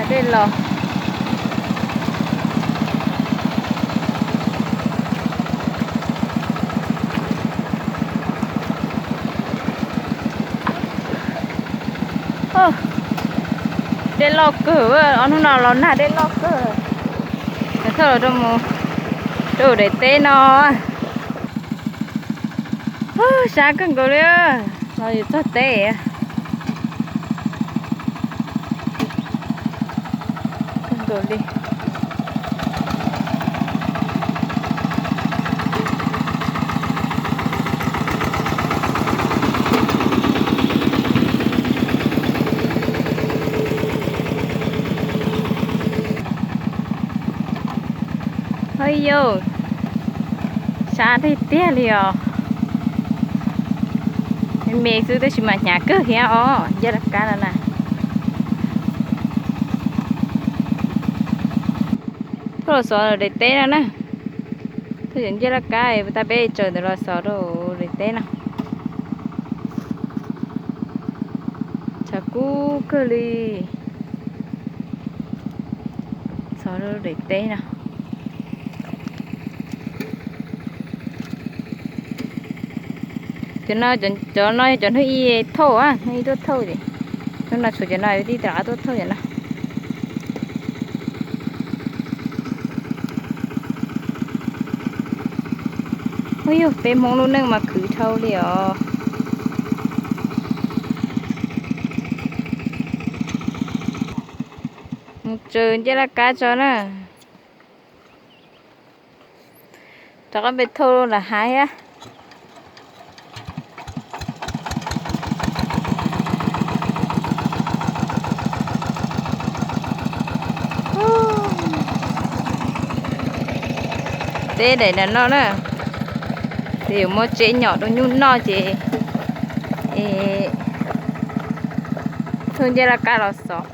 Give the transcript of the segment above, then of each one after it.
Dej los. Dej loj kawg, ob hnub no los nag dej loj kawg. Thauj los rau mus rau daim teb no. Sab kawg nkaus li, los yuav txog teb kawg nkaus li. Ov yau, sab tiag tiag li os. Me me xwb tab sis mas hnyav kawg thiab os, ncaj laj kab no na. Thauj los xov daim teb no na. Thauj cov ncaj laj kab tag peb tsaws ntawd los xov rau daim teb no. Tshav kub kawg li. Xov rau daim teb no. Cov no, cov no yog cov hnub ib thauj, hnub ib tuaj thauj ces, hnub no tshuav cov no tij rov qab tuaj thauj cov no. Ub yug, peb Hmoob lub neej mas khwv dhau li os. Mus tsaws ncaj laj kab tso na. Rov qab pem thauj lam hav thiab. Teb daim no na, ces yuav muab tsev nyom rau nyuj noj ces thauj ncaj laj kab los xov.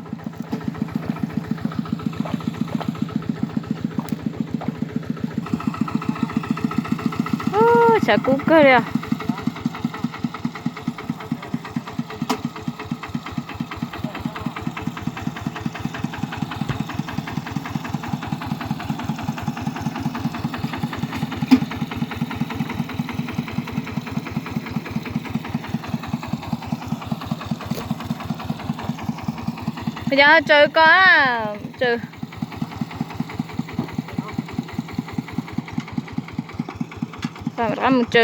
Tshav kub kawg li os. Cov tsaws ko, tsaws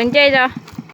ncej tso.